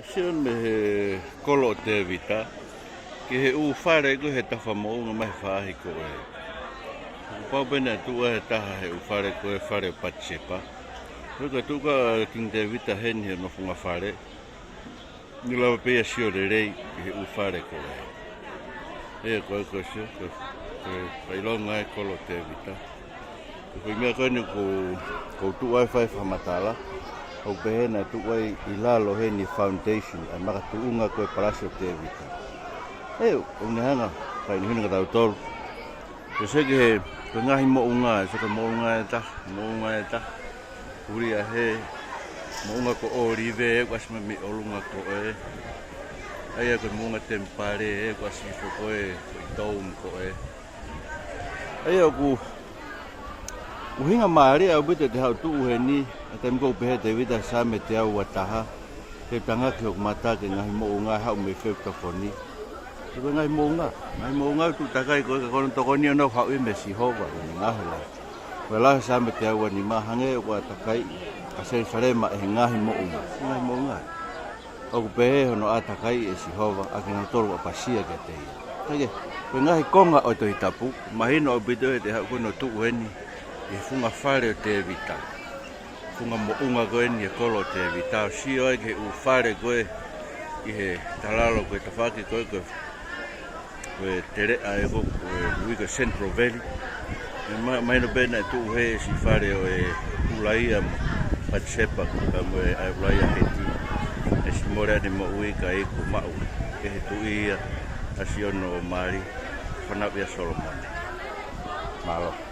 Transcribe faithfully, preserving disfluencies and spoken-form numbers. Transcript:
Sio mei he kolo ʻo Tēvita ki he ʻū fale ko ē he tafa moʻunga mai he faʻahi ko ē. Kuo pau pē naʻe tuʻu ai e taha he ʻū fale ko ē, fale ʻo Patisepa. Ko e tuʻu ko ē ʻa Kingi Tēvita heni he nofonga fale, ne lava pē ia ʻo sio lelei ki he ʻū fale ko ē. ʻE ko e, ko e sio, ko e, ko e fakaʻilonga e kolo ʻo Tēvita. Ko e meʻa ko eni ʻoku ou, ʻoku ou tuʻu ai ʻo fai fakamatala, ʻoku pehē naʻe tuʻu ai ʻi lalo heni e foundation ʻa e makatuʻunga ko ē Palasi ʻo Tēvita. ʻE, ʻoku ne hanga ʻo fakahinohino kia tautolu. Ko e sio ki he, ko e ngaahi moʻunga, sio ki he moʻunga ʻe taha, moʻunga ʻe taha. Huli ʻa e moʻunga ko ʻŌlive, ʻoku ʻasi mai mei ʻolunga ko ē. ʻA ia ko e moʻunga Temipale, ʻoku ʻasi hifo ko ē, ko e dome ko ē. ʻA ia ʻoku, ʻuhinga mālie ʻaupito ʻete haʻu ʻo tuʻu heni, ʻa e taimi ʻoku pehē ʻe Tēvita Saame teau ua taha, ke tangaki hoku mata ki he ngaahi moʻunga ʻe haʻu mei fē ʻoku tokoni. Ko e ngaahi moʻunga, ngaahi moʻunga ʻoku tuʻu takai ko ē ka ko hono tokoni ʻoku nau haʻu ia mei Sihova, ʻoku ne ngaohi e lao. Ko e lao ʻa e Saame teau ua nima hangē ʻoku ʻātakaiʻi ʻa Selusalema ʻe he ngaahi moʻunga, ngaahi moʻunga. ʻOku pehē hono ʻātakaiʻi ʻe Sihova ʻa kinautolu ʻoku ʻapasia kiate ia. Kae kehe, ko e ngaahi konga ʻo e Tohi Tapu, mahino ʻaupito ʻete haʻu ko eni ʻo tuʻu heni ʻi he funga fale ʻo Tēvita. Funga moʻunga ko eni e kolo ʻo Tēvita, ʻo sio ai ki he ʻū fale ko ē ʻi he talalo ko ē tafaʻaki ko ē ko e, ko e teleʻa ē ko ē, ko e ui ko e Central Valley. ʻE ma-, mahino pē naʻe tuʻu he siʻi fale ʻo e ʻUlaia mo Patisepa, ka mo e ʻa e ʻUlaia Heti. ʻE siʻi mole ʻene moʻui ka ʻi he kuo maʻu ʻe he tuʻi ia ʻa Siono ʻo Mali, fānau ʻa Solomone. Mālō.